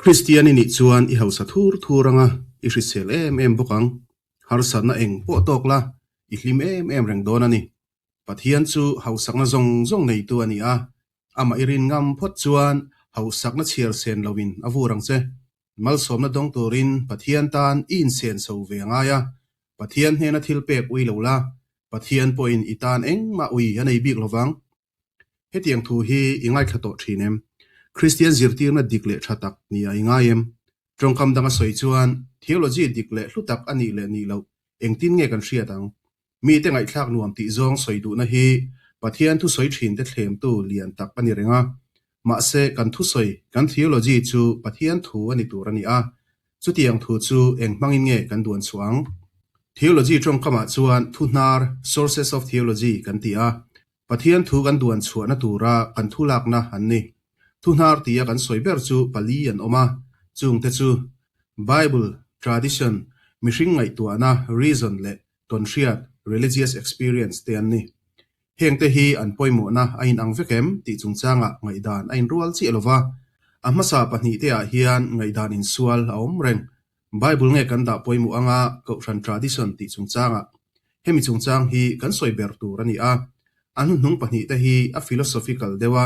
Kristian i nih chuan i hausa thur thur anga i hrisel em em bawk ang. Harsatna eng pawh tawk la, i hlim em em reng dawn a ni. Pathian chu hausakna zawng zawng neitu a ni a, amah i rin ngam phawt chuan hausakna chhiar sen loin a vur ang che. Malsawmna dawng turin Pathian tan i insen so ve a ngai a, Pathian hnena thil pek ui lo la, Pathian pawhin i tan engmah ui a nei bik lovang. Hetiang thu hi i ngaithla tawh thin em? Kristian zirtirna dik leh tha tak nia i ngai em? Tawngkam danga sawi chuan theology dik leh hlu tak a nih leh nih loh engtin nge kan hriat ang? Mite ngaihthlak nuam tih zawng sawi duhna hi Pathian thusawi thinte thlemtu lian tak a ni reng a. Mahse kan thusawi, kan theology chu Pathian thu a ni tur a ni a. Chutiang thu chu eng hmangin nge kan duan chhuah ang? Theology tawngkamah chuan thu hnar, sources of theology, kan ti a. Pathian thu kan duan chhuahna tura kan thu lakna an ni. Thu hnar tia kan sawi ber chu pali an awm a, chungte chu, Bible, tradition, mihring ngaihtuahna, reason, leh tawnhriat, religious experience, te an ni. Hengte hi an pawimawhna a inang vek em tih chungchangah ngaihdan a inrual chiah lo va, a hmasa pahnihte ah hian ngaihdan insual a awm reng. Bible nge kan dah pawimawh anga Kohhran tradition tih chungchangah hemi chungchang hi kan sawi ber tur a ni a, a hnuhnung pahnihte hi a philosophical deuh a,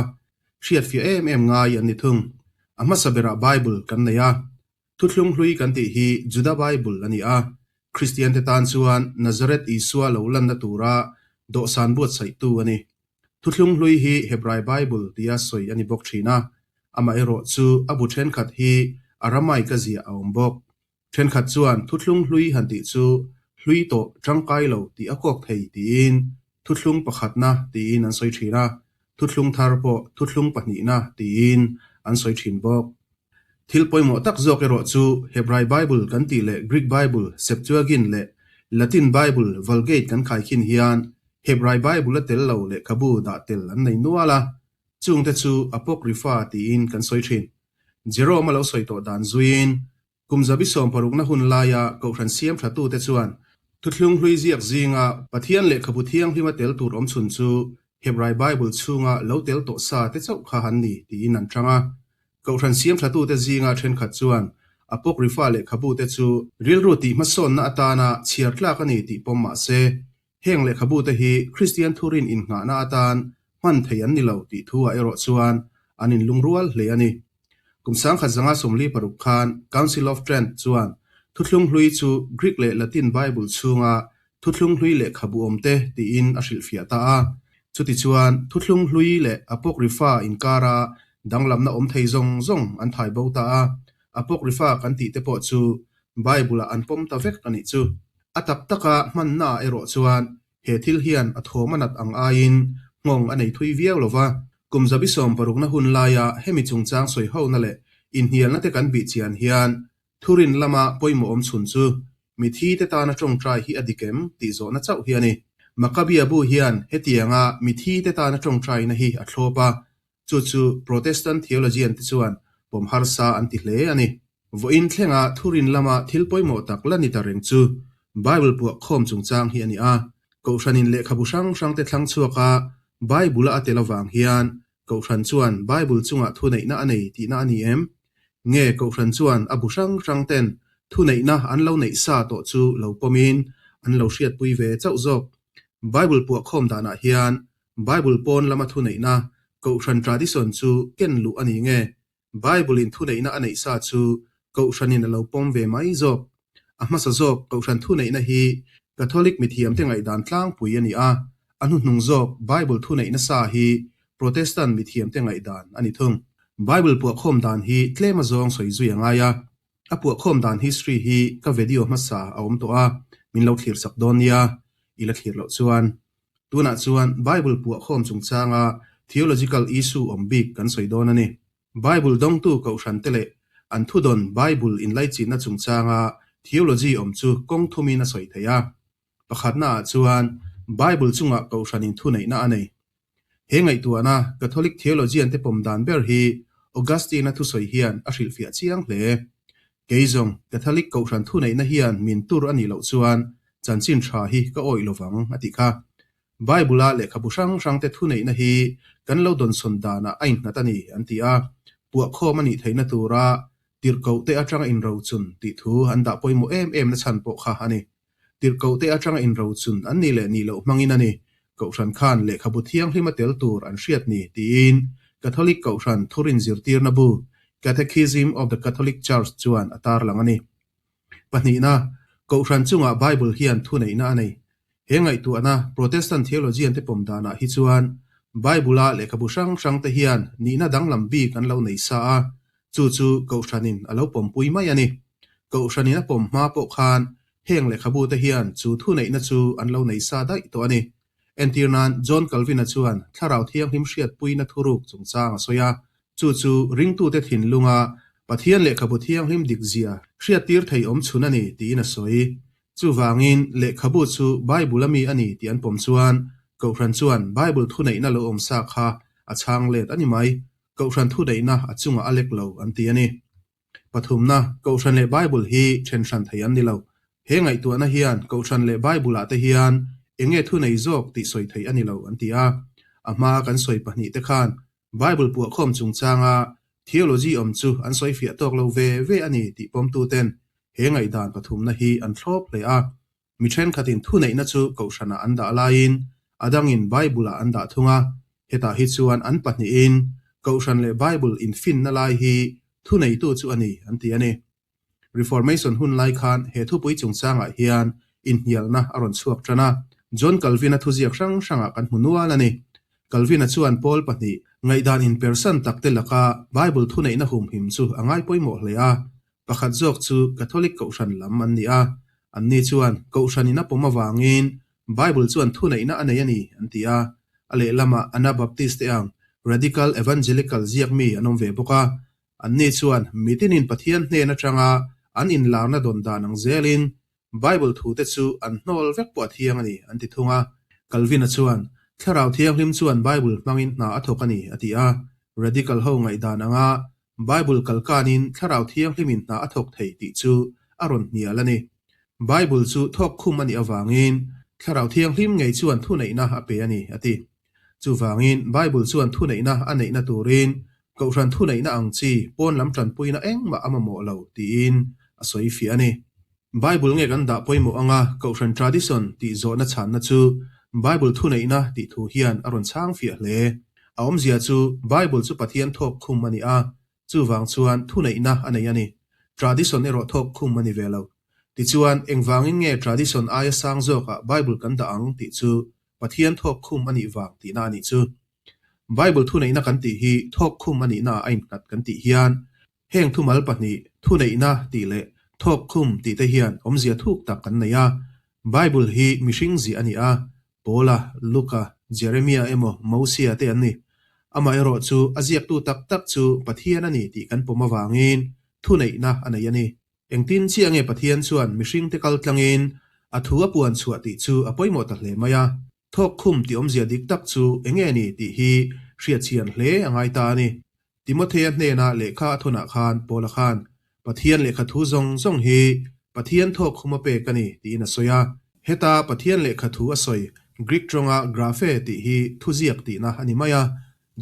hriatfiah em em ngai an ni thung. A hmasa berah Bible kan nei a, Thuthlung hlui kan tih hi Juda Bible a ni a, Kristiante tan chuan Nazareth Isua lo lanna tura dawhsan buatsaihtu a ni. Thuthlung hlui hi Hebrai Bible tia sawi a ni bawk thin a, amaherawh chu a bu thenkhat hi Aramaic a ziah a awm bawk. Thenkhat chuan thuthlung hlui han tih chu hlui tawh tangkai lo tih a kawk thei tiin thuthlung pakhatna tiin an sawi thin a, thuthlung thar pawh thuthlung pahnihna tiin an sawi thin bawk. Thil pawimawh tak zawk erawh chu Hebrai Bible kan tih leh Greek Bible, Septuagint, leh Latin Bible, Vulgate, kan khaikhin hian Hebrai Bible a tel lo lehkhabu dah tel an nei nual a, chungte chu Apocrypha tiin kan sawi thin. Jerome a lo sawi tawh dan zuiin Kum zabi sawmparukna hun laia Kohhran siam thatute chuan Thuthlung hlui ziak zinga Pathian lehkhabu thianghlima tel tur awm chhun chu Hebrai Bible chhunga lo tel tawh sa te chauh kha an ni tiin an chang a. Kohhran siam thatute zinga thenkhat chuan Apocrypha lehkhabute chu rilru tih hmasawnna atana chhiar tlak a ni tih pawm mah se, Heng lehkhabute hi Kristian thurin innghahna atan hman thei an ni lo tih thu-ah erawh chuan an inlungrual hle a ni. Kum 1946 khan Council of Trent chuan Thuthlung Hlui chu Greek leh Latin Bible chhunga Thuthlung Hlui lehkhabu awmte tiin a hrilhfiah ta a. Chutichuan, Thuthlung Hlui leh Apocrypha inkara danglamna awm thei zawng zawng an thai bo ta a. Apocrypha kan tihte pawh chu Bible-ah an pawm ta vek a nih chu. A tak taka hmannaah erawh chuan he thil hian a thawm a nat ang aiin nghawng a nei thui viau lo va. Kum zabi sawmparukna hun laia hemi chungchang sawihona leh inhnialna te kan bih chian hian thurin lama pawimawh awm chhun chu mithi te tana tawngtai hi a dik em tih zawhna chauh hi a ni. Maccabia bu hian hetianga mithi te tana tawngtaina hi a thlawp a, Chu chu Protestant theologian te chuan pawm harsa an ti hle a ni. Vawiin thlenga thurin lama thil pawimawh tak la ni ta reng chu Bible puah khawm chungchang hi a ni a. Kohhranin lehkhabu hrang hrangte thlang chhuaka Bible-a a tel avang hian Kohhran chuan Bible chungah thuneihna a nei tihna a ni em? Nge Kohhran chuan a bu hrang hrangten thuneihna an lo neih sa tawh chu lo pawmin an lo hriatpui ve chauh zawk? Bible puah khawm danah hian Bible pawn lama thuneihna, Kohhran tradition chu ken luh a ni nge? Bible-in thuneihna a neih sa chu Kohhranin a lo pawm ve mai zawk. A hmasa zawk Kohhran thuneihna hi Catholic mithiamte ngaihdan tlangpui a ni a, a hnuhnung zawk Bible thuneihna sa hi Protestant mithiamte ngaihdan a ni thung. Bible puahkhawm dan hi tlem azawng sawi zui a ngai a, a puahkhawm dan history hi ka video hmasa a awm tawh a, min lo thlir chak dawn nia, i la thlir loh chuan. Tunah chuan Bible puahkhawm chungchanga theological issue awm bik kan sawi dawn a ni. Bible dawngtu kohhrante leh an thudawn Bible inlaichinna chungchanga theology awm chu kawng thumin a sawi thei a. Pakhatnaah chuan Bible chungah kohhranin thuneihna a nei. He ngaihtuahna Catholic theologian te pawm dan ber hi Augustine-a thusawi hian a hrilhfiah chiang hle. Kei zawng, Catholic kohhran thuneihna hian min tur a nih loh chuan chanchin tha hi ka awih lovang, a ti kha. Bible-a lehkhabu hrang hrangte thuneihna hi kan lo dawnsawn danah a innghat a ni, an ti a. Puahkhawm a nih theihna tura Tirhkohte atanga inrochun tih thu an dah pawimawh em em na chhan pawh kha a ni. Tirhkohte atanga inrochun an nih leh nih loh hmangin a ni. Kohhran khan lehkhabu thianghlim a tel tur an hriat ni tiin Catholic Kohhran thurin zirtirna bu Catechism of the Catholic Church chuan a tarlang a ni. Pahnihna, Kohhran chungah Bible hian thuneihna a nei. He ngaihtuahna Protestant theologian te pawm danah hi chuan Bible-a lehkhabu hrang hrang te hian nihna danglam bik an lo nei sa a, chu chu Kohhranin a lo pawmpui mai a ni. Kohhranin a pawm hma pawh khan heng lehkhabu te hian chu thuneihna chu an lo nei sa daih tawh a ni. Entir nan, John Calvin-a chuan Thlarau Thianghlim hriatpuina thuruk chungchang a sawi a, Chu chu ringtute thinlunga Pathian lehkhabu thianghlim dikzia hriattir thei awm chhun a ni tiin a sawi. Chuvangin, lehkhabu chu Bible a mi a ni tih an pawm chuan, Kohhran chuan Bible thuneihna lo awm sa kha a chhang let a ni mai. Kohhran thuneihna a chungah a lek lo an ti a ni. Pathumna, Kohhran leh Bible hi then hran thei an ni lo. He ngaihtuahna hian Kohhran leh Bible-ah te hian eng nge thunei zawk tih sawi theih a ni lo an ti a. A hmaa kan sawi pahnih te khan Bible puahkhawm chungchanga theology awm chu an sawi fiah tawk lo ve ve a ni tih pawmtuten he ngaihdan pathumna hi an thlawp hle a. Mi thenkhatin thuneihna chu kohhranah an dah laiin a dangin Bible-ah an dah thung a, hetah hi chuan an pahnihin kohhran leh Bible infinna lai hi thuneitu chu a ni an ti a ni. Reformation hun lai khan he thupui chungchangah hian inhnialna a rawn chhuak tan a, John Calvin-a thuziak hrang hrangah kan hmu nual a ni. Calvin-a chuan Paul pahnih ngaihdan inpersan takte laka Bible thuneihna humhim chu a ngai pawimawh hle a. Pakhat zawk chu Catholic Kohhran lam an ni a, anni chuan Kohhranin a pawm avangin Bible chuan thuneihna a nei a ni an ti a. A lehlamah Anabaptist te ang Radical Evangelical ziakmi an awm ve bawk a, Anni chuan mitinin Pathian hnen atanga an inlarna dawn dan ang zelin Bible thute chu an hnawl vek pawh a thiang a ni, an ti thung a. Calvin-a chuan, Thlarau Thianghlim chuan Bible hmangin hna a thawk a ni, a ti a. Radical ho ngaihdan anga Bible kalkanin Thlarau Thianghlimin hna a thawk thei tih chu a rawn hnial a ni. Bible chu thawk khum a nih avangin Thlarau Thianghlim ngei chuan thuneihna a pe a ni, a ti. Chuvangin, Bible chuan thuneihna a neihna turin Kohhran thuneihna ang chi pawn lam tanpuina engmah a mamawh lo tiin a sawi fiah a ni. Bible nge kan dah pawimawh anga Kohhran tradition tih zawhna chhanna chu Bible thuneihna tih thu hian a rawn chhang fiah hle. A awmzia chu Bible chu Pathian thawk khum a ni a, chuvang chuan thuneihna a nei a ni. Tradition erawh thawk khum a ni ve lo. Tichuan, engvangin nge tradition aia sang zawkah Bible kan dah ang tih chu Pathian thawk khum a nih vang tihna a nih chu. Bible thuneihna kan tih hi thawk khum a nihna a innghat kan tih hian heng thumal pahnih thuneihna tih leh thawk khum tih te hian awmzia thuk tak kan nei a. Bible hi mihring ziah a ni a, Paula, Luka, Jeremia emaw Mosia te an ni. Amaherawh chu a ziaktu tak tak chu Pathian a ni tih kan pawm avangin thuneihna a nei a ni. Engtin chiah nge Pathian chuan mihringte kal tlangin a thu a puan chhuah tih chu a pawimawh ta hle mai a. Thawk khum tih awmzia dik tak chu eng nge ni tih hi hriatchhian hle a ngai ta a ni. Timothea hnena lehkha a thawnah khan Paula khan, Pathian lehkha thu zawng zawng hi Pathian thawk khum a pek a ni tiin a sawi a. Heta Pathian lehkha thu a sawi Greek tawnga graphe tih hi thuziak tihna a ni mai a,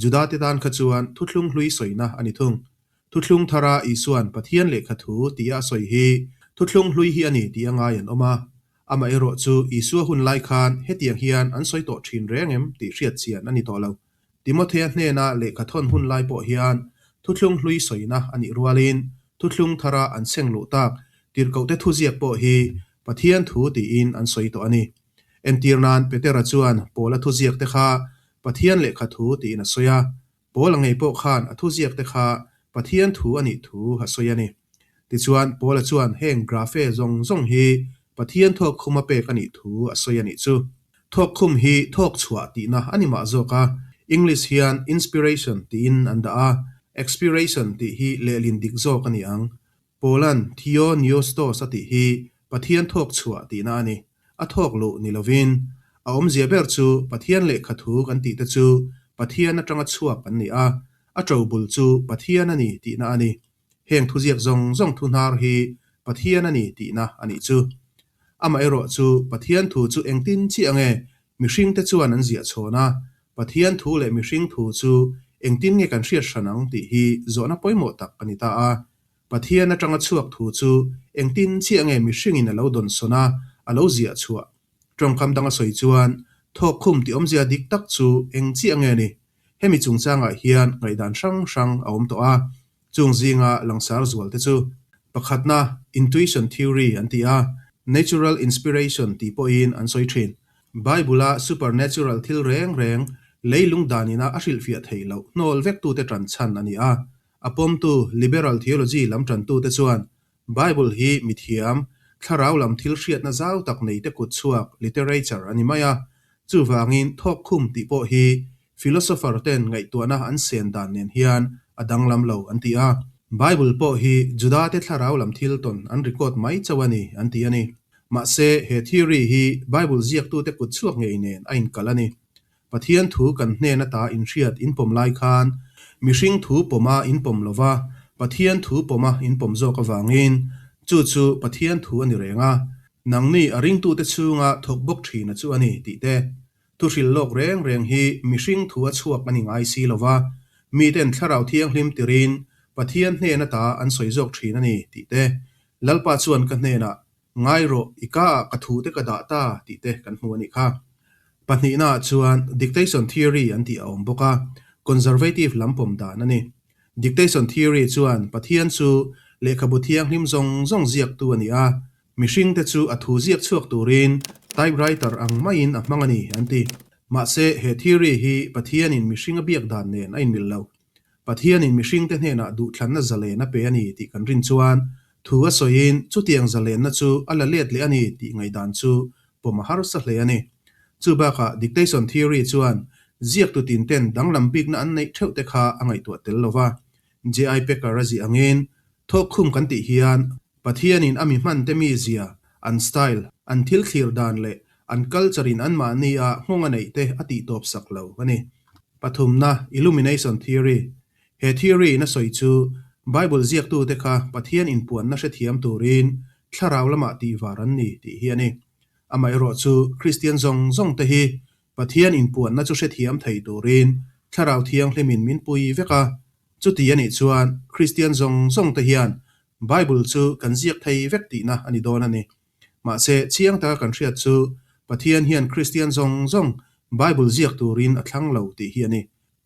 Judate tan kha chuan thuthlung hlui sawina a ni thung. Thuthlung thara Isua'n Pathian lehkha thu tia a sawi hi thuthlung hlui hi a ni tih a ngai an awm a. Amaherawh chu Isua hun lai khan hetiang hian an sawi tawh thin reng em tih hriat chian a ni tawh lo. Timothea hnena lehkha thawn hun lai pawh hian thuthlung hlui sawina a nih rualin thuthlung thara an seng luh tak tirhkohte thuziak pawh hi Pathian thu tiin an sawi tawh a ni. Entir nan Petera chuan Paula thuziak te kha Pathian lehkha thu tiin a sawi a, Paula ngei pawh khan a thuziak te kha Pathian thu a nih thu a sawi a ni. Tichuan, Paula chuan heng graphe zawng zawng hi Pathian thawk khum a pek a nih thu a sawi a nih chu. Thawk khum hi thawk chhuah tihna a ni mah zawk a, English hian inspiration tiin an dah a, expiration tih hi lehlin dik zawk a ni ang. Paula'n Theo Neostos a tih hi Pathian thawk chhuah tihna a ni. A thawk luh ni lovin, a awmzia ber chu Pathian lehkha thu kan tih te chu Pathian atanga chhuak an ni a, a ṭo bul chu Pathian a ni tihna a ni. Heng thuziak zawng zawng thu hnar hi Pathian a ni tihna a nih chu. Amaherawh chu Pathian thu chu engtin chiah nge mihringte chuan an ziah chhawn a, Pathian thu leh mihring thu chu engtin nge kan hriat hran ang tih hi zawhna pawimawh tak a ni ta a. Pathian atanga chhuak thu chu engtin chiah nge mihringin a lo dawnsawn a, a lo ziah chhuah? Tawngkam danga sawi chuan, thawkkhum tih awmzia dik tak chu eng chiah nge ni? Hemi chungchangah hian ngaihdan hrang hrang a awm tawh a, chung zinga langsar zual te chu pakhatna intuition theory an ti a, natural inspiration tih pawhin an sawi thin. Bible-a supernatural thil reng reng leilung danina a hrilhfiah theih loh hnawl vektute tan chhan a ni a. A pawmtu liberal theology lam tantute chuan Bible hi mithiam, thlarau lam thil hriatna zau tak neite kut chhuak literature a ni mai a. Chuvangin thawkkhum tih pawh hi philosopher ten ngaihtuahna an sen dan nen hian a danglam lo an ti a. Bible pawh hi Judate thlarau lam thil tawn an record mai chauh a ni an ti a ni. Mahse he theory hi Bible ziaktute kut chhuak ngei nen a inkalh a ni. Pathian thu kan hnen ata inhriat inpawm lai khan mihring thu pawma inpawm lova Pathian thu pawma inpawm zawk avangin chu chu Pathian thu a ni reng a, nangni a ringtute chhunga thawk bawk thina chu a ni tih te. Thu hrilh lawk reng reng hi mihring thu a chhuak a ni ngai si lova, miten Thlarau Thianghlim tirin Pathian hnen ata an sawi zawk thin a ni tih te. Lalpa chuan ka hnenah Ngai rawh, i ka ah ka thu te ka dah ta tih te kan hmu a nih kha. Pahnihna ah chuan dictation theory an tih a awm bawk a, conservative lam pawm dan a ni. Dictation theory chuan Pathian chu lehkhabu thianghlim zawng zawng ziaktu a ni a, mihring te chu a thu ziak chhuak turin typewriter ang maiin a hmang a ni an ti. Mahse, he theory hi Pathianin mihring a biak dan nen a inmil lo. Pathianin mihringte hnenah duhthlanna zalen a pe a ni tih kan rin chuan thu a sawiin chutiang zalenna chu a la let leh a ni tih ngaihdan chu pawm a harsa hle a ni. Chu bakah dictation theory chuan ziaktu tinten danglam bikna an neih theuh te kha a ngaihtuah tel lo va. J.I. Packer a ziah angin thawkkhum kan tih hian Pathianin a mi hmante mizia, an style, an thil thlir dan leh an culture in anmahni a nghawng a neih te a tih tawp sak lo a ni. Pathumna, Illumination Theory, He theory in a sawi chu Bible ziaktute kha Pathian inpuanna hrethiam turin thlarau lamah tihvar an ni tih hi a ni. Amaherawh chu Kristian zawng zawng te hi Pathian inpuanna chu hrethiam thei turin Thlarau Thianghlimin min pui vek a. Chuti a nih chuan Kristian zawng zawng te hian Bible chu kan ziak thei vek tihna a ni dawn a ni. Mahse, chiang taka kan hriat chu Pathian hian Kristian zawng zawng Bible ziak turin a thlang lo tih hi a ni.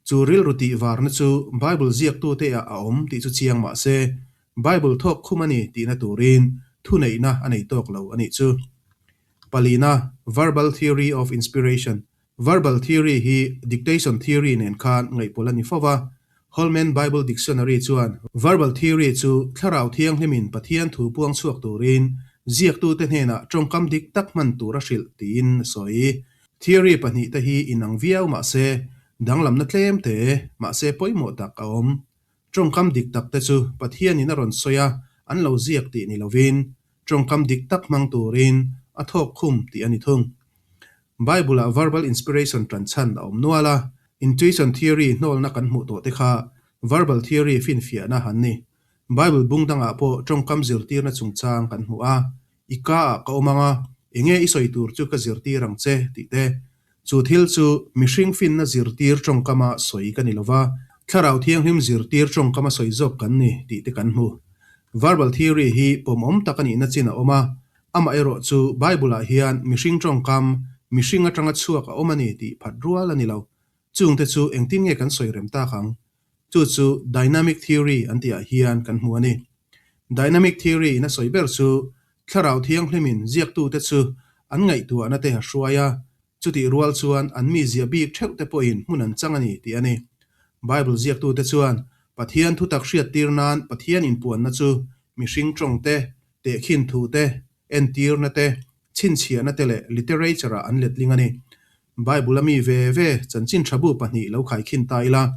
Chu rilru tih varna chu Bible ziaktute ah a awm tih chu chiang mahse, Bible thawk khum a ni tihna turin thuneihna a nei tawk lo a nih chu. Palina, Verbal Theory of Inspiration, Verbal theory hi dictation theory nen khan ngaihpawlh a ni fo va. Holman Bible Dictionary chuan verbal theory chu Thlarau Thianghlimin Pathian thu puang chhuak turin ziaktute hnenah tawngkam dik tak hman tur a hrilh tiin a sawi. Theory pahnihte hi inang viau mah se, danglamna tlem te, mahse pawimawh tak a awm. Tawngkam dik tak te chu Pathianin a rawn sawi a, an lo ziak tih ni lovin, tawngkam dik tak hmang turin a thawk khum tih a ni thung. Bible-ah verbal inspiration tan chhan a awm nual a, intuition theory hnawlna kan hmuh tawh te kha verbal theory finfiahna an ni. Bible bung dangah pawh tawngkam zirtirna chungchang kan hmu a, I ka ah ka awm ang a, enge i sawi tur chu ka zirtir ang che tih te. Chu thil chu mihring finna zirtir tawngkama sawi ka ni lova, Thlarau Thianghlim zirtir tawngkama sawi zawk kan ni tih te kan hmu. Verbal theory hi pawmawm tak a nihna chin a awm a, amaherawh chu Bible-ah hian mihring tawngkam, mihring atanga chhuak a awm a ni tih phat rual a ni lo. Chungte chu engtin nge kan sawi rem tak ang? Chu chu dynamic theory an tihah hian kan hmu a ni. Dynamic theory in a sawi ber chu Thlarau Thianghlimin ziaktute chu an ngaihtuahna te a hruai a, chutih rual chuan an mizia bik theuh te pawhin hmun an chang a ni tih a ni. Bible ziaktute chuan Pathian thutak hriattir nan Pathian inpuanna chu mihring tawng te, tehkhin thu te, entirna te, chhinchhiahna te leh literature-ah an letling a ni. Bible a mi ve ve chanchin tha bu pahnih lo khaikhin ta ila.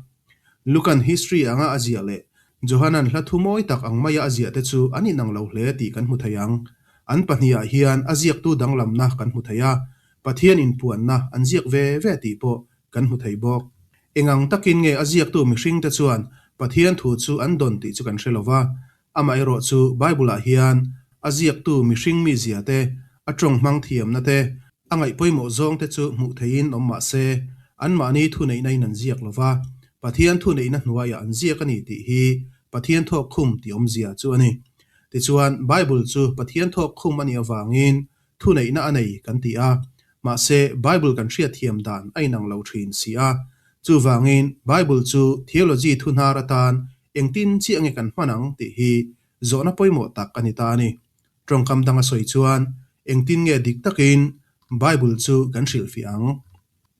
Lukan history anga a ziah leh Johanan hla thu mawi tak ang maia a ziah te chu an inang lo hle tih kan hmu thei ang. An pahnihah hian a ziaktu danglamna kan hmu thei a, Pathian inpuanna an ziak ve ve tih pawh kan hmu thei bawk. Engang takin nge a ziaktu mihringte chuan Pathian thu chu an dawn tih chu kan hre lo va, Amaherawh chu Bible-ah hian a ziaktu mihring mizia te, a tawng hmang thiamna te, a ngaih pawimawh zawng te chu hmuh theihin awm mah se, anmahni thuneihna in an ziak lo va, Pathian thuneihna hnuaiah an ziak a ni tih hi Pathian thawk khum tih awmzia chu a ni. Tichuan, Bible chu Pathian thawk khum a nih avangin thuneihna a nei kan ti a. Mahse, Bible kan hriatthiam dan a inang lo thin si a. Chuvangin, Bible chu theology thu hnar atan engtin chiah nge kan hman ang tih hi zawhna pawimawh tak a ni ta a ni. Tawngkam danga sawi chuan, engtin nge dik takin Bible chu kan hrilhfiah ang?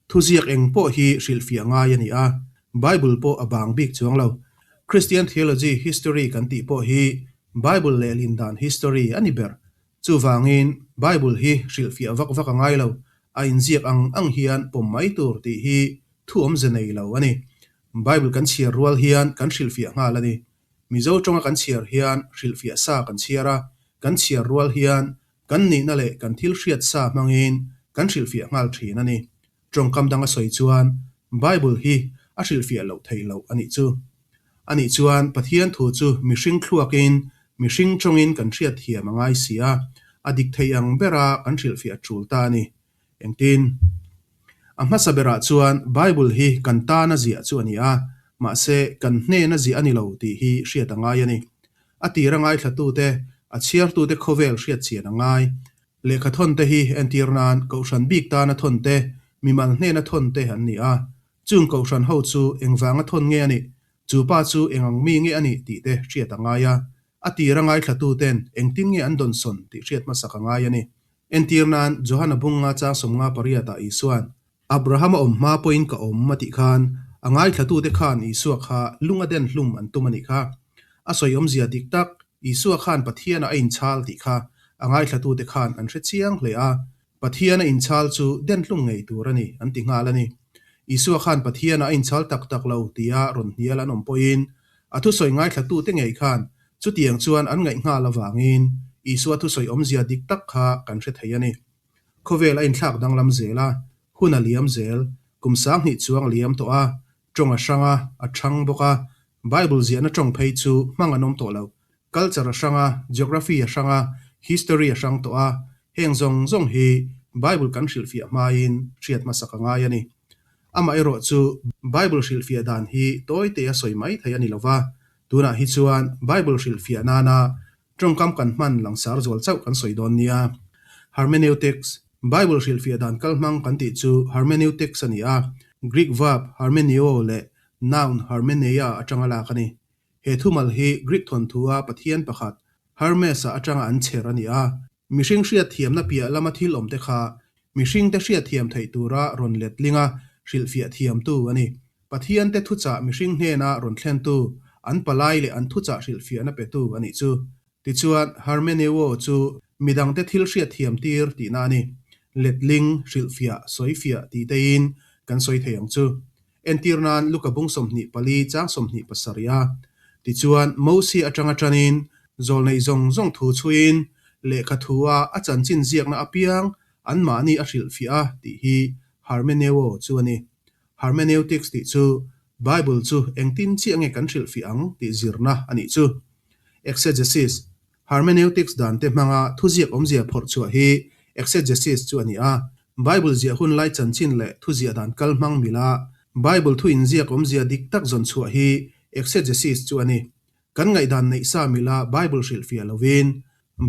Thuziak eng pawh hi hrilhfiah ngai a ni a, Bible pawh a bang bik chuang lo. Christian theology history kan tih pawh hi Bible lehlin dan history a ni ber. Chuvangin, Bible hi hrilhfiah vak vak a ngai lo, a inziak ang ang hian pawm mai tur tih hi thu awmze nei lo a ni. Bible kan chhiar rual hian kan hrilhfiah nghal a ni. Mizo tawnga kan chhiar hian hrilhfiah sa kan chhiar a, kan chhiar rual hian kan nihna leh kan thil hriat sa hmangin kan hrilhfiah nghal thin a ni. Tawngkam danga sawi chuan Bible hi a hrilhfiah loh theih loh a nih chu. A nih chuan Pathian thu chu mihring thluakin, mihring tawngin kan hriat thiam a ngai si a, a dik thei ang bera kan hrilhfiah tul ta a ni. Engtin? A hmasa berah chuan Bible hi kan tana ziah chu a ni a, mahse kan hnena ziah a ni lo tih hi hriat a ngai a ni. A tira ngaithlatute, a chhiartute khawvel hriat chian a ngai. Lehkha thawnte hi entir nan Kohhran bik tana thawnte, mimal hnena thawnte an ni a. Chung Kohhran ho chu engvanga thawn nge a nih, chu pa chu engang mi nge a nih tih te hriat a ngai a. A tira ngaithlatuten engtin nge an dawnsawn tih hriat hmasak a ngai a ni. Entir nan Johana bunga chang 58 ah Isua'n, Abraham a awm hma pawhin ka awm a tih khan a ngaithlatute khan Isua kha lung a den hlum an tum a nih kha. A sawi awmzia dik tak, Isua khan Pathian ah a inchhal tih kha a ngaithlatute khan an hre chiang hle a, Pathian a inchhal chu den hlum ngei tur a ni an ti nghal a ni. Isua khan Pathian ah a inchhal tak tak lo tia rawn hnial an awm pawhin a thusawi ngaithlatute ngei khan chutiang chuan an ngaih nghal avangin Isua thusawi awmzia dik tak kha kan hre thei a ni. Khawvel a inthlak danglam zel a, hun a liam zel, kum 2000 chuang a liam tawh a, tawng a hrang a, a thang bawk a, Bible ziahna tawng phei chu hmang an awm tawh lo. Culture a hrang a, geography a hrang a, history a hrang tawh a, heng zawng zawng hi Bible kan hrilhfiah hmain hriat hmasak a ngai a ni. Amaherawh chu Bible hrilhfiah dan hi tawi te a sawi mai thei a ni lova, tunah hi chuan Bible hrilhfiah nana Tawngkam kan hman langsar zual chauh kan sawi dawn nia. Hermeneutics, Bible hrilhfiah dan kalhmang kan tih chu hermeneutics a ni a, Greek verb hermeneo leh noun hermeneia atanga lak a ni. He thumal hi Greek thawnthua pathian pakhat Hermes-a atanga an chher a ni a. Mihring hriatthiamna piah lama thil awmte kha mihringte hriatthiam theih tura rawn letlinga hrilhfiah thiamtu a ni. Pathiante thuchah mihring hnena rawn thlentu, an palai leh an thuchah hrilhfiahna petu a nih chu. Tichuan, Hermeneuo chu midangte thil hriatthiam tir tihna a ni. Letling, hrilhfiah, sawifiah tih teiin kan sawi thei ang chu. Entir nan Luka bung 24 chang 27 a. Tichuan, Mosia atanga tanin zawlnei zawng zawng thu chhuiin lehkha thua a chanchin ziakna apiang anmahni a hrilhfiah a tih hi Hermeneuo chu a ni. Hermeneutics tih chu Bible chu engtin chiah nge kan hrilhfiah ang tih zirna a nih chu. Exegesis, Hermeneutics dan te hmanga thuziak awmzia phawrh chhuah hi exegesis chu a ni a. Bible ziah hun lai chanchin leh thuziah dan kal hmang mila Bible thu inziak awmzia dik tak zawn chhuah hi exegesis chu a ni. Kan ngaihdan neih sa mila Bible hrilhfiah lovin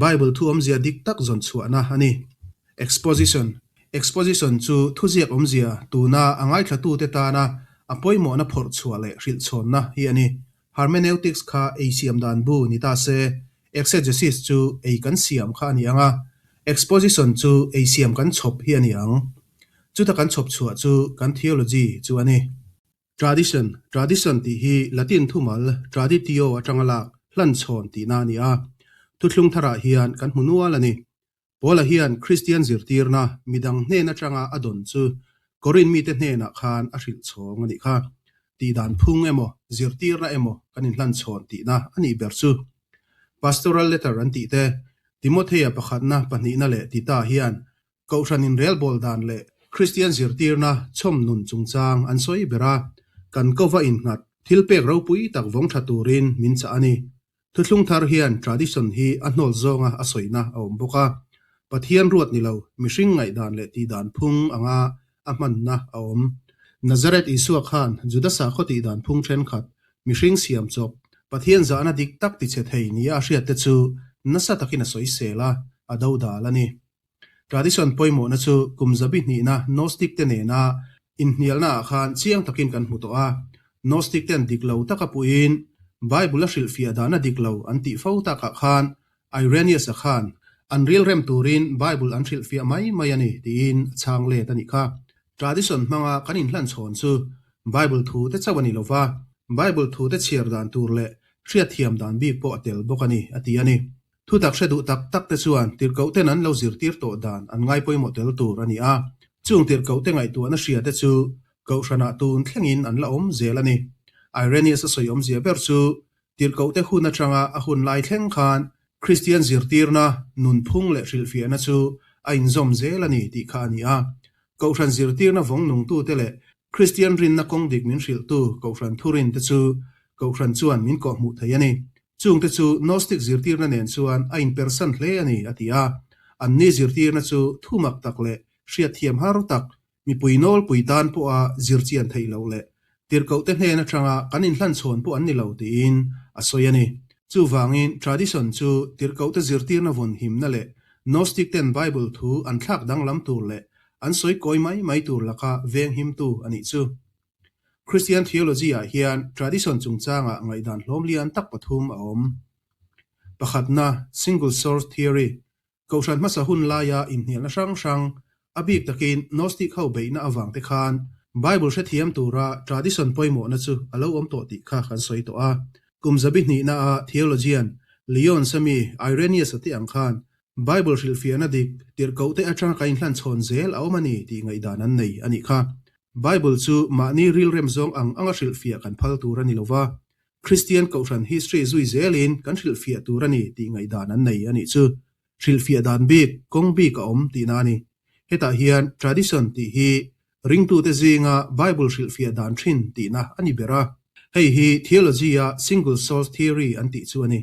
Bible thu awmzia dik tak zawn chhuahna a ni. Exposition, Exposition chu thuziak awmzia tuna a ngaithlatute tana a pawimawhna phawrh chhuah leh hrilhchhawnna hi a ni. Hermeneutics kha ei siam dan bu ni ta se, exegesis chu ei kan siam kha a ni ang a, exposition chu ei siam kan chhawp hi a ni ang. Chuta kan chhawp chhuah chu kan theology chu a ni. Tradition, Tradition tih hi Latin thumal traditio atanga lak hlanchhawn tihna a ni a, thuthlung tharah hian kan hmu nual a ni. Paula hian Kristian zirtirna midang hnen atanga a dawn chu Korinth mite hnenah khan a hrilh chhawng a nih kha. Tihdan phung emaw, zirtirna emaw kan inhlanchhawn tihna a nih ber chu. Pastoral letter an tih te, Timothea pakhatna, pahnihna leh Tita hian Kohhran inrelbawl dan leh Kristian zirtirna chhawm nun chungchang an sawi ber a, kan kova innghat thilpek ropui tak vawng tha turin min chah a ni. Thuthlung thar hian tradition hi a hnawl zawnga a sawina a awm bawk a, Pathian ruat ni lo mihring ngaihdan leh tihdan phung anga a hmanna a awm. Nazareth Isua khan Juda sakhaw tihdan phung thenkhat, mihring siam chawp, Pathian zahna dik tak tichhe thei nia a hriatte chu nasa takin a sawisel a, a dodal a ni. Tradition pawimawhna chu kum zabi hnihna Gnostic te nena inhnialna ah khan chiang takin kan hmu tawh a. Gnostic ten dik lo taka puiin Bible a hrilhfiah dahna dik lo an tih fo takah khan Irenaeus-a khan an rilrem turin Bible an hrilhfiah mai mai a ni tiin a chhang let a nih kha. Tradition hmanga kan inhlanchhawn chu Bible thu te chauh a ni lova, Bible thu te chhiar dan tur leh hriatthiam dan bik pawh a tel bawk a ni, a ti a ni. Thutak hre duh tak tak te chuan tirhkohten an lo zirtir tawh dan an ngaipawimawh tel tur a ni a, chung tirhkohte ngaihtuahna hria te chu Kohhranah tun thlengin an la awm zel a ni. Irenaeus a sawi awmzia ber chu tirhkohte hun atanga a hun lai thleng khan Kristian zirtirna, nunphung leh hrilhfiahna chu a inzawm zel a ni tih kha a ni a. Kohhran zirtirna vawng nungtute leh Kristian rinna kawng dik min hrilhtu Kohhran thurinte chu Kohhran chuan min kawhhmuh thei a ni. Chungte chu Gnostic zirtirna nen chuan a inpersan hle a ni, a ti a. Anni zirtirna chu thumak tak leh hriatthiam har tak, mipui nawlpui tan pawha zirchian theih loh leh tirhkohte hnen atanga kan inhlanchhawn pawh an ni lo tiin a sawi a ni. Chuvangin tradition chu tirhkohte zirtirna vawn himna leh Gnostic ten Bible thu an thlak danglam tur leh an sawi kawi mai mai tur laka venghimtu a nih chu. Christian theology-ah hian tradition chungchangah ngaihdan hlawm lian tak pathum a awm. Pakhatna, single source theory, Kohhran hmasa hun laia inhnialna hrang hrang, a bik takin Gnostic ho beihna avang te khan Bible hrethiam tura tradition pawimawhna chu a lo awm tawh tih kha kan sawi tawh a. Kum zabi hnihna-a theologian Lyons-a mi Irenaeus-a te ang khan Bible hrilhfiahna dik tirhkohte atanga ka inhlanchhawn zel a awm a ni tih ngaihdan an nei a nih kha. Bible chu mahni rilrem zawng ang anga hrilhfiah kan phal tur a ni lo va, Kristian Kohhran history zui zelin kan hrilhfiah tur a ni tih ngaihdan an nei a nih chu. Hrilhfiah dan bik, kawng bik a awm tihna a ni. Hetah hian tradition tih hi ringtute zinga Bible hrilhfiah dan thin tihna a ni ber a. Hei hi theology-a single source theory an tih chu a ni.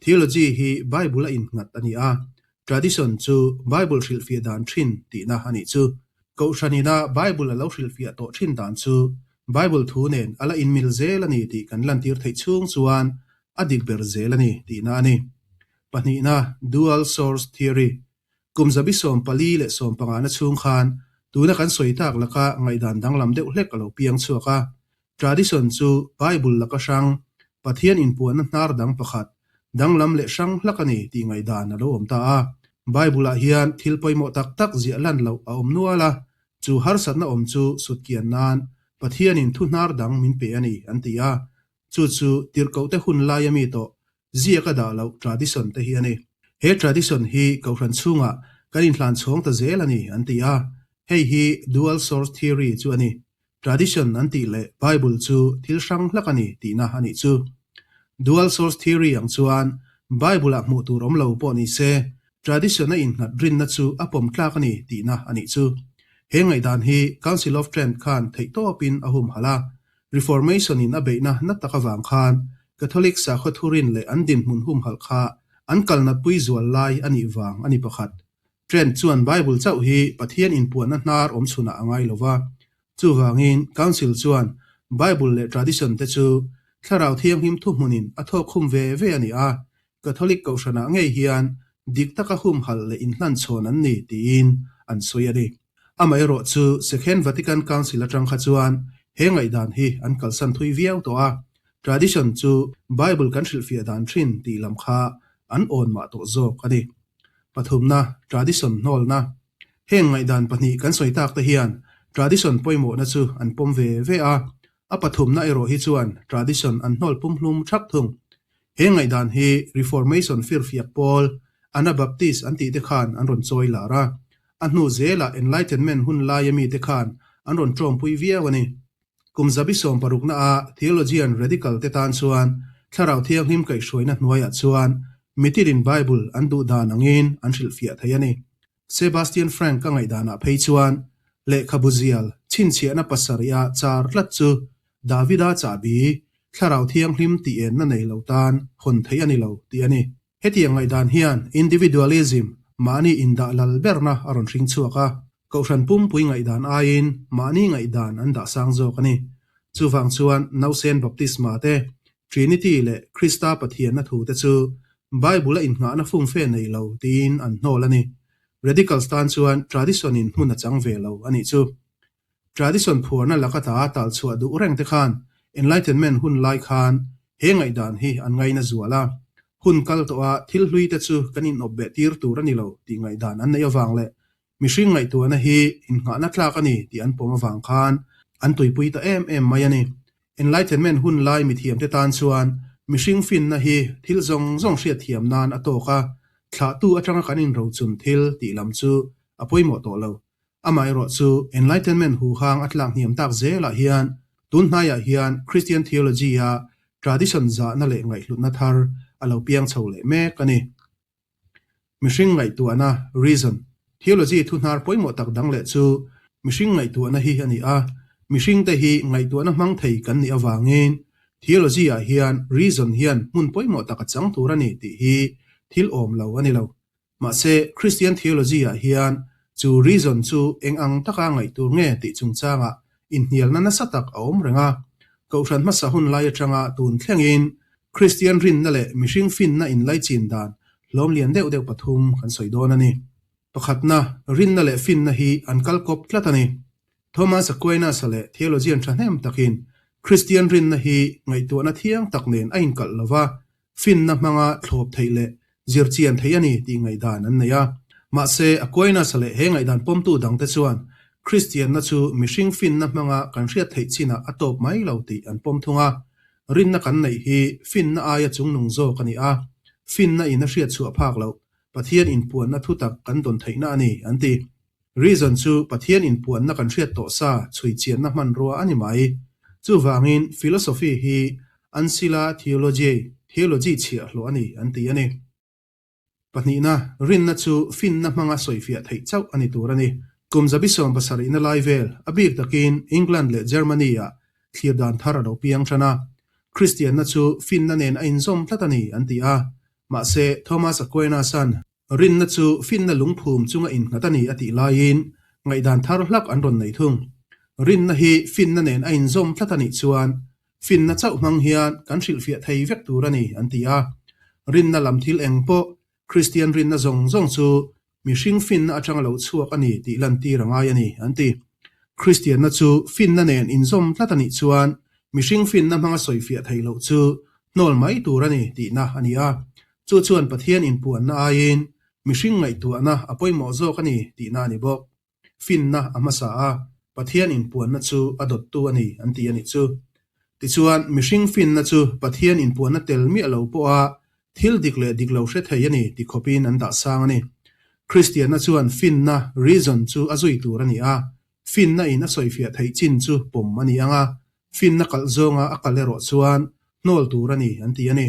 Theology hi Bible a innghat a ni a, tradition chu Bible hrilhfiah dan thin tihna a nih chu. Kohhran ina Bible a lo hrilhfiah tawh thin dan chu Bible thu nen a la inmil zel a ni tih kan lantir theih chhung chuan a dik ber zel a ni tihna a ni. Pahnihna, Dual Source Theory, Kum 145 na chhung khan tuna kan sawi tak laka ngaihdan danglam deuh hlek a lo piang chhuak a, Tradition chu Bible laka hrang, Pathian inpuanna hnar dang pakhat, danglam leh hrang hlak a ni tih ngaihdan a lo awm ta a. Bible-ah hian thil pawimawh tak tak ziah lan loh a awm nual a, chu harsatna awm chu sutkian nan Pathianin thu hnar dang min pe a ni an ti a. Chu chu tirhkohte hun laia mi tawh ziak a dah loh tradition te hi a ni. He tradition hi Kohhran chhungah kan inhlan chhawng ta zel a ni an ti a. Hei hi dual source theory chu a ni. Tradition an tih leh Bible chu thil hrang hlak a ni tihna a nih chu. Dual source theory ang chuan Bible-ah hmuh tur awm lo pawh ni se, tradition a innghat rinna chu a pawm tlak a ni tihna a nih chu. He ngaihdan hi Council of Trent khan theihtawpin a humhalh a, Reformation in a beihna na tak avang khan Catholic sakhaw thurin leh an dinhmun humhalh kha an kalnatpui zual lai a nih vang a ni pakhat. Trent chuan Bible chauh hi Pathian inpuanna hnar awm chhunah a ngai lo va. Chuvangin, Council chuan Bible leh tradition te chu Thlarau Thianghlim thuhmunin a thawk khum ve ve a ni a, Catholic Kohhranah ngei hian dik taka humhalh leh inhlanchhawn an ni tiin an sawi a ni. Amaherawh chu Second Vatican Council atang kha chuan he ngaihdan hi an kalsan thui viau tawh a, tradition chu Bible kan hrilhfiah dan thin tih lam kha an awn mah tawh zawk a ni. Pathumna, Tradition hnawlna. Heng ngaihdan pahnih kan sawi tak te hian tradition pawimawhna chu an pawm ve ve a, a pathumna erawh hi chuan tradition an hnawl pumhlum thap thung. He ngaihdan hi Reformation firfiak pawl, Anabaptist an tih te khan an rawn chawi lar a, a hnu zelah Enlightenment hun laia mite khan an rawn tawmpui viau a ni. Kum 160 a theologian radical te tan chuan Thlarau Thianghlim kaihhruaina hnuaiah chuan mitilin Bible an duh dan angin an hrilhfiah thei a ni. Sebastian Frank ka ngaihdanah phei chuan lehkhabu zial chhinchhiahna pasarih a char tlat chu Davida chahbi Thlarau Thianghlim tih enna nei lo tan hawn theih a ni lo tih a ni. Hetiang ngaihdan hian individualism, mahni indah lal berna a rawn hring chhuak a, Kohhran pumpui ngaihdan aiin mahni ngaihdan an dah sang zawk a ni. Chuvang chuan nausen baptisma te, Trinity leh Krista Pathianna thute chu Bible-a innghahna fumfe nei lo tiin an hnawl a ni. Radicals tan chuan tradition-in hmun a chang ve lo a nih chu. Tradition phuarna laka ta tal chhuah duh reng te khan Enlightenment hun lai khan he ngaihdan hi an ngaina zual a. Hun kal tawha thil hlui te chu kan inawp beh tir tur a ni lo tih ngaihdan an neih avang leh mihring ngaihtuahna hi innghahna tlak a ni tih an pawm avang khan an tuipui ta em em mai a ni. Enlightenment hun lai mithiamte tan chuan mihring finna hi thil zawng zawng hriatthiam nan a tawk a, thlahtu atanga kan inrochun thil tih lam chu a pawimawh tawh lo. Amaherawhchu, Enlightenment huhang a tlak hniam tak zelah hian tun hnaiah hian Christian theology-a tradition zahna leh ngaihhlutna thar a lo piang chho leh mek a ni. Mihring ngaihtuahna, reason, Theology thu hnar pawimawh tak dang leh chu mihring ngaihtuahna hi a ni a. Mihringte hi ngaihtuahna hmang thei kan nih avangin theology-ah hian reason hian hmun pawimawh tak a chang tur a ni tih hi thil awm lo a ni lo. Mahse, Christian theology-ah hian chu reason chu eng ang taka ngaih tur nge tih chungchangah inhnialna nasa tak a awm reng a. Kohhran hmasa hun lai atanga tun thlengin Kristian rinna leh mihring finna inlaichin dan hlawm lian deuh deuh pathum kan sawi dawn a ni. Pakhatna, rinna leh finna hi an kal kawp tlat a ni. Thomas Aquinas-a leh theologian thahnem takin Kristian rinna hi ngaihtuahna thiang tak nen a inkalh lo va, finna hmanga thlawp theih leh zirchian theih a ni tih ngaihdan an nei a. Mahse, Aquinas-a leh he ngaihdan pawmtu dangte chuan Kristianna chu mihring finna hmanga kan hriat theih chinah a tawp mai lo tih an pawm thung a. Rinna kan neih hi finna aia chungnung zawk a ni a, finna in a hriat chhuah phak loh Pathian inpuanna thutak kan dawn theihna a ni, an ti. Reason chu Pathian inpuanna kan hriat tawh sa chhui chianna hmanrua a ni mai. Chuvangin philosophy hi ancilla theologiae, theology chhiahhlawh a ni, an ti a ni. Pahnihna, rinna chu finna hmanga sawifiah theih chauh a ni tur a ni. Kum zabi 70na lai vel, a bik takin England leh Germany-ah thlir dan thar a lo piang tan a. Kristianna chu finna nen a inzawm tlat a ni, an ti a. Mahse, Thomas Aquinas-a'n rinna chu finna lungphum chunga innghat a ni a tih laiin ngaihdan thar hlak an rawn nei thung. Rinna hi finna nen a inzawm tlat a nih chuan Finna chauh hmang hian kan hrilhfiah thei vek tur a ni, an ti a. Rinna lam thil eng pawh, Kristian rinna zawng zawng chu mihring finna atanga lo chhuak a ni tih lantir a ngai a ni, an ti. Kristianna chu finna nen inzawm tlat a nih chuan mihring finna hmanga sawifiah theih loh chu hnawl mai tur a ni tihna a ni a. Chu chuan Pathian inpuanna aiin mihring ngaihtuahna a pawimawh zawk a ni tihna a ni bawk. Finna a hmasa a, Pathian inpuanna chu a dawttu a ni an ti a nih chu. Tichuan, mihring finna chu Pathian inpuanna tel miah lo pawha thil dik leh dik lo hre thei a ni ti khawpin an dah sang a ni. Kristianna chuan finna, reason, chu a zui tur a ni a, finna in a sawifiah theih chin chu pawm a ni ang a, finna kalh zawnga a kal erawh chuan hnawl tur a ni an ti a ni.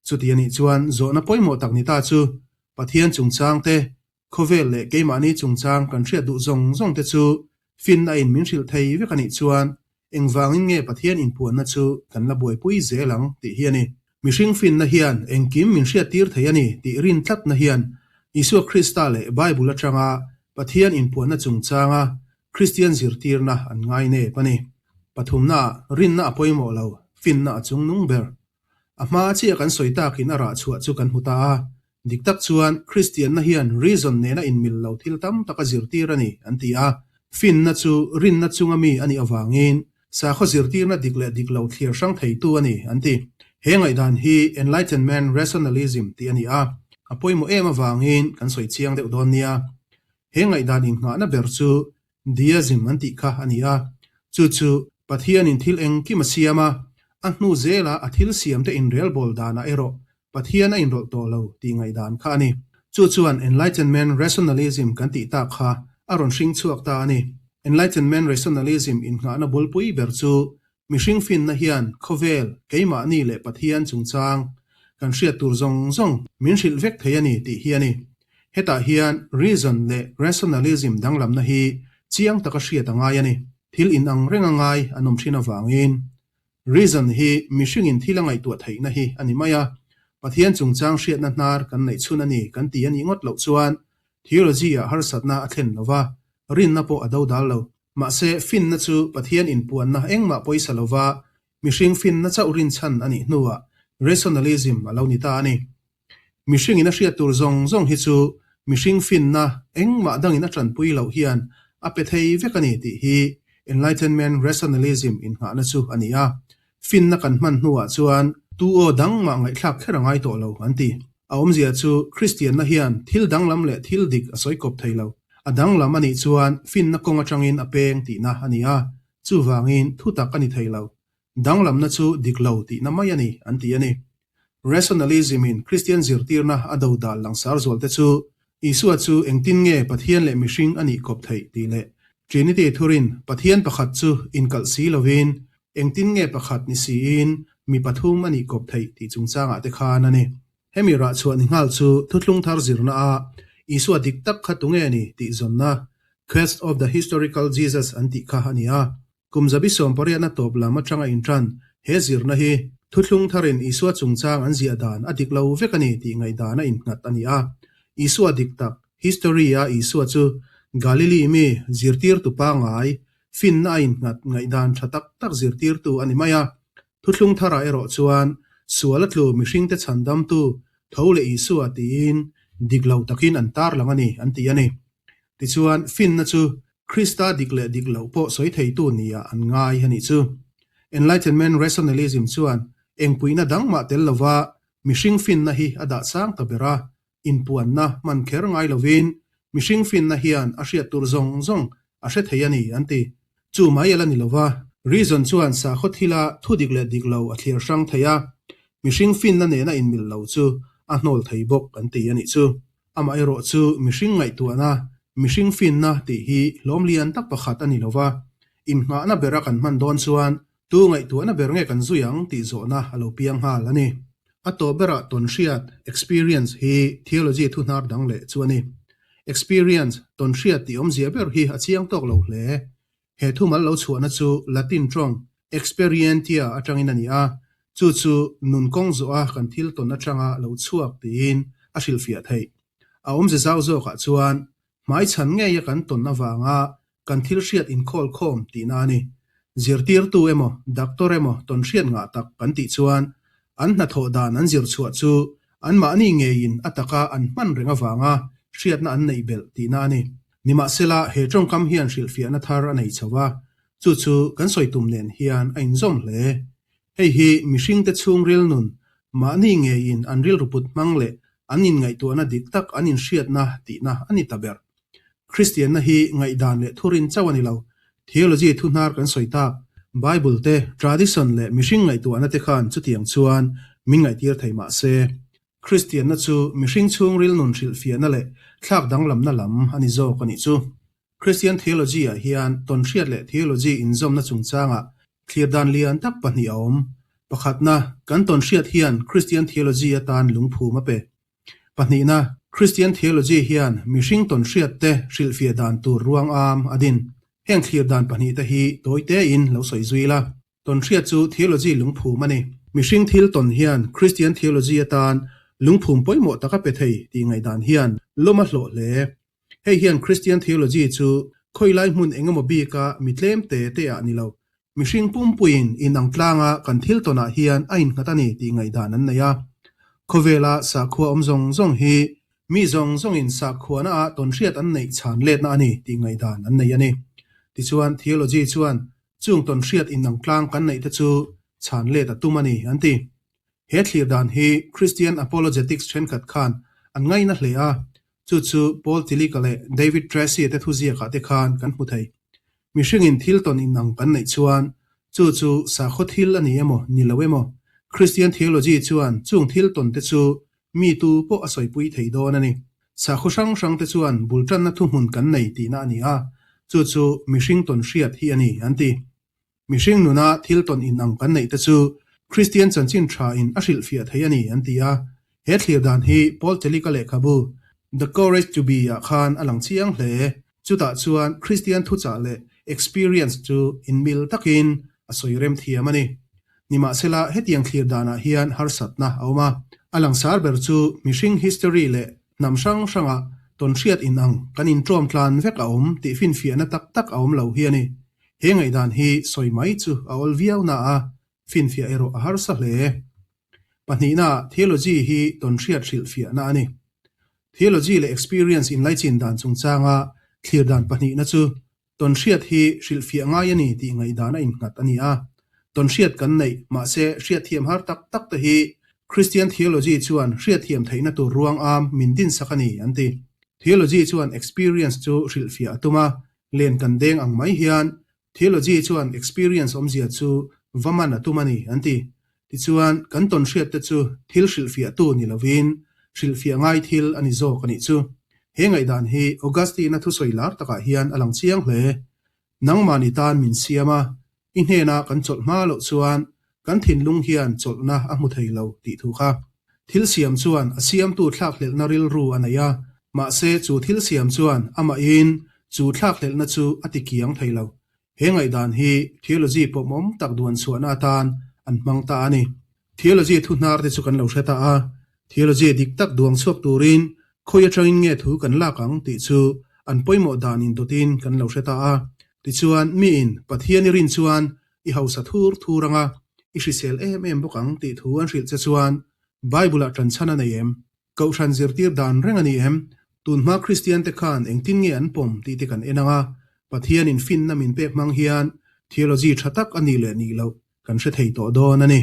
Chuti a nih chuan zawhna pawimawh tak ni ta chu Pathian chungchang te Khawvel leh keimahni chungchang kan hriat duh zawng zawng te chu finna in min hrilh thei vek a nih chuan engvangin nge Pathian inpuanna chu kan la buaipui zel ang tih hi a ni. Mihring finna hian engkim min hriattir thei a ni tih rin tlatna hian Isua Krista leh Bible atanga Pathian inpuanna chungchanga Kristian zirtirna an ngai nep a ni. Pathumnaah rinna a pawimawh lo, finna a chungnung ber. A hma chiah kan sawi takin a rah chhuah chu kan hmu ta a, Dik tak chuan Kristianna hian reason nena inmil lo thil tam tak a zirtir a ni, an ti a. Finna chu rinna chunga mi a nih avangin sakhaw zirtirna dik leh dik lo thlir hrang theitu a ni, an ti. He ngaihdan hi Enlightenment Rationalism tih a ni a, a pawimawh em avangin kan sawi chiang deuh dawn nia. He ngaihdan innghahna ber chu Deism an tih kha a ni a, chu chu Pathianin thil engkim a siam a, a hnu zela a thil siamte inrelbawl danah erawh Pathian a inrawlh tawh lo tih ngaihdan kha a ni. Chu chuan Enlightenment Rationalism kan tih tak kha a rawn hring chhuak ta a ni. Enlightenment Rationalism innghahna bulpui ber chu mihring finna hian khawvel, keimahni leh Pathian chungchang kan hriat tur zawng zawng min hrilh vek thei a ni tih hi a ni. Hetah hian reason leh rationalism danglamna hi chiang taka hriat a ngai a ni. Thil inang reng a ngai an awm thin avangin Reason hi mihringin thil a ngaihtuah theihna hi a ni mai a, Pathian chungchang hriatna hnar kan neih chhun a ni kan ti a nih ngawt loh chuan theology-ah harsatna a thlen lo va, rinna pawh a do dal lo. Mahse, finna chu Pathian inpuanna engmah pawisa lova Mihring finna chauh rinchhan a nih hnuah rationalism a lo ni ta a ni. Mihringin a hriat tur zawng zawng hi chu mihring finna engmah dangin a tanpui loh hian a pe thei vek a ni tih hi Enlightenment rationalism innghahna chu a ni a. Finna kan hman hnuah chuan tu aw dang mah ngaihthlak kher a ngai tawh lo an ti. A awmzia chu Kristianna hian thil danglam leh thil dik a sawi kawp thei lo. A danglam a nih chuan finna kawng atangin a peng tihna a ni a, chuvangin thutak a ni thei lo. Danglamna chu dik lo tihna mai a ni an ti a ni. Rationalism in Kristian zirtirna a do dal langsar zual te chu Isua chu engtin nge Pathian leh mihring a nih kawp theih tih leh Trinity thurin Pathian pakhat chu inkalh si lovin engtin nge pakhat ni siin mi pathum a nih kawp theih tih chungchangah te khan a ni. Hemi rah chhuah ni nghal chu Thuthlung Thar zirna a Isua dik tak kha tunge ni tih zawnna Quest of the Historical Jesus an tih kha a ni a. Kum zabi sawmpariatna tawp lam atanga intan he zirna hi Thuthlung Tharin Isua chungchang an ziah dan a dik lo vek a ni tih ngaihdan a innghat a ni a. Isua dik tak, history-a Isua chu Galili mi zirtirtu pangngai, finna a innghat ngaihdan tha tak tak zirtirtu a ni mai a. Thuthlung Tharah erawh chuan sual a tlu mihringte chhandamtu tho leh Isua tiin dik lo takin an tarlang a ni an ti a ni. Tichuan, finna chu Krista dik leh dik loh pawh sawi theitu nia an ngai a nih chu. Enlightenment rationalism chuan engpuihna dang mah tel lova mihring finna hi a dah sang ta ber a, inpuanna hman kher ngai lovin mihring finna hian a hriat tur zawng zawng a hre thei a ni an ti. Chu mai a la ni lova, reason chuan sakhaw thila thu dik leh dik lo a thlir hrang thei a, mihring finna nena inmil lo chu a hnawl thei bawk an ti a nih chu. Amaherawh chu mihring ngaihtuahna, mihring finna tih hi hlawm lian tak pakhat a ni lo va, innghahna bera kan hman dawn chuan tu ngaihtuahna ber nge kan zui ang tih zawhna a lo piang nghal a ni. A tawp berah tawnhriat, experience, hi theology thuhnar dang leh chu a ni. Experience, tawnhriat tih awmzia ber hi a chiang tawk lo hle. He thumal lo chhuahna chu Latin tawng experientia atangin a ni a, chu chu nun kawng zawha kan thil tawn atanga lo chhuak tiin a hrilhfiah theih. A awmze zau zawkah chuan hmaichhan ngeia kan tawn avanga kan thil hriat inkhawl khawm tihna a ni. Zirtirtu emaw, doctor emaw tawn hriat ngah tak kan tih chuan an hnathawh dan an zir chhuah chu anmahni ngeiin a taka an hman reng avanga hriatna an neih belh tihna a ni. Nimahsela, he tawngkam hian hrilhfiahna thar a nei chho a, chu chu kan sawi tum nen hian a inzawm hle. Hei hi mihringte chhungril nun, mahni ngeiin an rilru put hmang leh an inngaihtuahna dik tak an inhriatna tihna a ni ta ber. Kristianna hi ngaihdan leh thurin chauh a ni lo. Theology thu hnar kan sawi tak, Bible te, tradition leh mihring ngaihtuahna te khan chutiang chuan min ngaihtir thei mah se, Kristianna chu mihring chhungril nun hrilhfiahna leh thlak danglamna lam a ni zawk a nih chu. Christian theology-ah hian tawnhriat leh theology inzawmna chungchangah thlir dan lian tak pahnih a awm. Pakhatna, kan tawnhriat hian Christian theology atan lungphum a pe. Pahnihna, Christian theology hian mihring tawnhriat te hrilhfiah dan tur ruang am a din. Heng thlir dan pahnihte hi tawi tein lo sawi zui la. Tawnhriat chu theology lungphum a ni. Mihring thil tawn hian Christian theology atan lungphum pawimawh tak a pe thei tih ngaihdan hian lawm a hlawh hle. Hei hian Christian theology chu khawilai hmun engemaw bika mi tlem te te ah ni lo, mihring pumpuiin inang tlanga kan thil tawnah hian a innghat a ni tih ngaihdan an nei a. Khawvela sakhua awm zawng zawng hi mi zawng zawngin sakhuana ah tawnhriat an neih chhan letna a ni tih ngaihdan an nei a ni. Tichuan theology chuan Chung tawnhriat inang tlang kan neih te chu chhan let a tum a ni, an ti. He thlir dan hi Christian Apologetics thenkhat khan an ngaina hle a, chu chu Paul Tillich-a leh David Tracy-a te thuziakah te khan kan hmu thei. Mihringin thil tawn inang kan neih chuan chu chu sakhaw thil a ni emaw ni lo emaw, Christian theology chuan chung thil tawn te chu mi tu pawh a sawipui thei dawn a ni. Sakhaw hrang hrang te chuan bul tanna thuhmun kan nei tihna a ni a, chu chu mihring tawn hriat hi a ni, an ti. Mihring nuna thil tawn inang kan neih te chu Kristian chanchin tha in a hrilhfiah thei a ni, an ti a. He thlir dan hi Paul Tillich-a lehkhabu The Courage to Be ah khan a lang chiang hle. Chutah chuan Kristian thuchah leh experience chu inmil takin a sawi rem thiam a ni. Nimahsela, hetiang thlir danah hian harsatna a awm a. A langsar ber chu mihring history leh hnam hrang hranga tawnhriat inang kan inṭawm tlan vek a awm tih finfiahna tak tak a awm lo hi a ni. He ngaihdan hi sawi mai chu a awl viau na a. Finfiah erawh a harsa hle. Pahnihna, Theology hi tawnhriat hrilhfiahna a ni. Theology leh experience inlaichin dan chungchanga thlir dan pahnihna chu tawnhriat hi hrilhfiah ngai a ni tih ngaihdan a innghat a ni a. Tawnhriat kan neih, mahse hriatthiam har tak tak te hi Christian theology chuan hriatthiam theihna tur ruang am min dinsak a ni, an ti. Theology chuan experience chu hrilhfiah a tum a, len kan deng ang mai hian Theology chuan experience awmzia chu va man a tum a ni, an ti. Tichuan, kan tawnhriat te chu thil hrilhfiahtu ni lovin, hrilhfiah ngai thil a ni zawk a nih chu. He ngaihdan hi Augustine-a thusawi lar takah hian a lang chiang hle. Nangmahni tan min siam a, i hnena kan chawlh hma loh chuan kan thinlung hian chawlhna a hmu thei lo tih thu kha. Thil siam chuan a siamtu thlakhlelhna rilru a nei a, mahse chu thil siam chuan amahin chu thlakhlelhna chu a ti kiang thei lo. He ngaihdan hi theology pawmawm tak duan chhuahna atan an hmang ta a ni. Theology thu hnar te chu kan lo hre ta a, theology dik tak duang chhuak turin khawi atangin nge thu kan lak ang tih chu an pawimawh dan indawtin kan lo hre ta a. Tichuan, miin Pathian i rin chuan I hausa thur thur anga i hrisel em em bawk ang tih thu an hrilh che chuan Bible-ah ṭanchhan a nei em? Kohhran zirtir dan reng a ni em? Tunhma Kristiante khan engtin nge an pawm tih te kan en anga Pathianin finna min pek hmang hian theology ṭha tak a nih leh nih loh kan hre thei tawh dawn a ni.